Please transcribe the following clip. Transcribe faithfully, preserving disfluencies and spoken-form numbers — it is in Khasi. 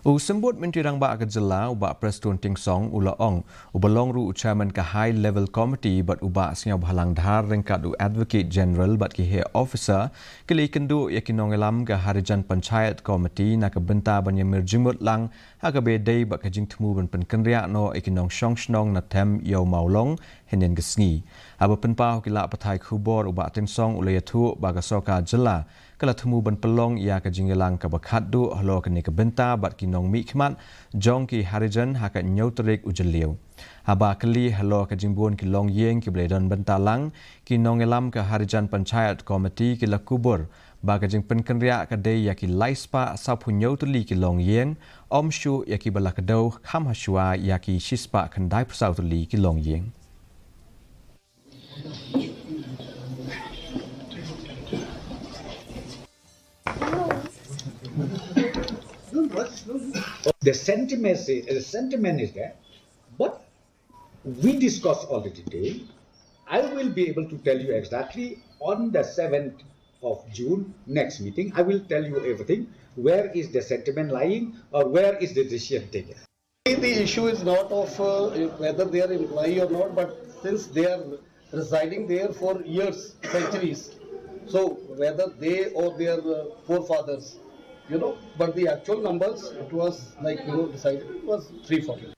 U Symbud Myntri Rangbah ka Jylla, u Bah Prestone Tynsong, u la ong, u ba long ruh u Chairman ka High Level Committee bad u Bah Sniawbhalang Dhar ryngkat u Advocate General bad ki heh officer, ki la ïakynduh ïa ki nongïalam ka Harijan Panchayat Committee na ka bynta ban ïamir jingmut lang ha kaba ïadei bad ka jingthmu ban pynkynriah noh ïa ki nongshong shnong na Them Ïew Mawlong hynnin ka sngi. Haba pynpaw ha ki lad pathai khubor, u Bah Tynsong u la ïathuh ba ka Sorkar Jylla ka la thmu ban pynlong ïa ka jingïalang kaba khatduh halor kane ka bynta bad ki nongmihkhmat jong ki Harijan ha ka hynñiew tarik u Jylliew. Haba kylli halor ka jingbun ki longïing kiba la don bynta lang, ki nongïalam ka Harijan Panchayat Committee ki la kubur ba ka jingpynkynriah ka dei ïa ki lai spah sawphew hynñiew tylli ki longïing, ym shuh ïa kiba la kdew, kham hashwa ïa ki shi spah khyndai phew saw tylli ki longïing. The sentiment is, the sentiment is there, but we discussed all the detail. I will be able to tell you exactly on the seventh of June next meeting. I will tell you everything. Where is the sentiment lying, or where is the decision taken? The issue is not of uh, whether they are employee or not, but since they are residing there for years, centuries, so whether they or their uh, forefathers, you know, but the actual numbers, it was like, you know, decided it was three forty.